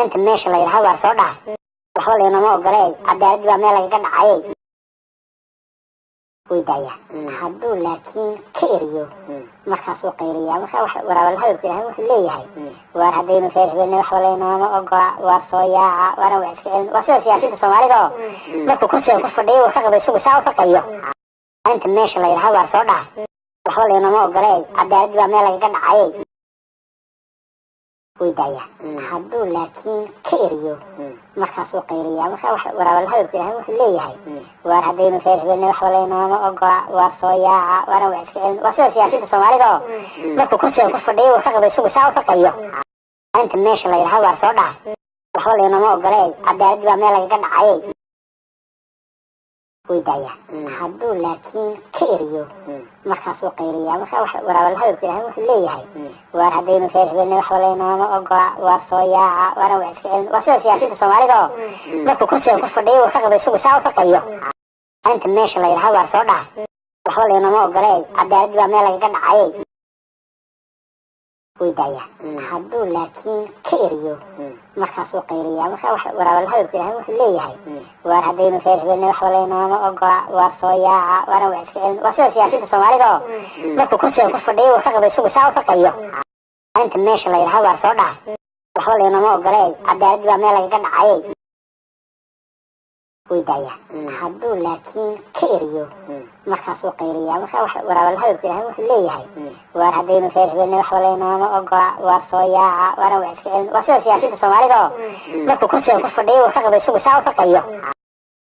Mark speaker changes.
Speaker 1: Inta meesha la yidhaha waar soo dhaaf, waxba laynama ogoley, cadaalad baa meel lagaga dhacayay, way daayaan. Hadduu laakiin ka eriyo, markaasuu qayliyaa. Marka waraabal hadalku yahay wuxuu leeyahay: waar haddaynu reer hebelna, waxba laynooma ogola, waar soo yaaca, waana wax iska celin. Waa sida siyaasiyiinta Soomaalida oo markuu kursiga ku fadhiyo uu ka qabo, isagu saa u faqayo. Inta meesha la yidhaha waar soo dhaaf, waxba laynama ogoley, cadaalad baa meel lagaga dhacayay, way daayaan. Hadduu laakiin ka eriyo, markaasuu qayliyaa. Marka waraabal hadalku yahay wuxuu leeyahay: waar haddaynu reer hebelna, waxba laynooma ogola, waar soo yaaca, waana wax iska celin. Waa sida siyaasiyiinta Soomaalida oo markuu kursiga ku fadhiyo uu ka qabo, isagu saa u faqayo. Inta meesha la yidhaha waar soo dhaaf, waxba laynama ogoley, cadaalad baa meel lagaga dhacayay, way daayaan. Hadduu laakiin ka eriyo, markaasuu qayliyaa. Marka waraabal hadalku yahay wuxuu leeyahay: waar haddaynu reer hebelna, waxba laynooma ogola, waar soo yaaca, waana wax iska celin. Waa sida siyaasiyiinta Soomaalida oo markuu kursiga ku fadhiyo uu ka qabo, isagu saa u faqayo. Inta meesha la yidhaha waar soo dhaaf, waxba laynama ogoley, cadaalad baa meel lagaga dhacayay, way daayaan. Hadduu laakiin ka eriyo, markaasuu qayliyaa. Marka waraabal hadalku yahay wuxuu leeyahay: waar haddaynu reer hebelna, waxba laynooma ogola, waar soo yaaca, waana wax iska celin. Waa sida siyaasiyiinta Soomaalida oo markuu kursiga ku fadhiyo uu ka qabo, isagu saa u faqayo. Inta meesha la yidhaha waar soo dhaaf, waxba laynama ogoley, cadaalad baa meel lagaga dhacayay, way daayaan. Hadduu laakiin ka eriyo, markaasuu qayliyaa. Marka waraabal hadalku yahay wuxuu leeyahay: waar haddaynu reer hebelna, waxba laynooma ogola, waar soo yaaca, waana wax iska celin. Waa sida siyaasiyiinta Soomaalida oo markuu kursiga ku fadhiyo uu ka qabo, isagu saa u faqayo.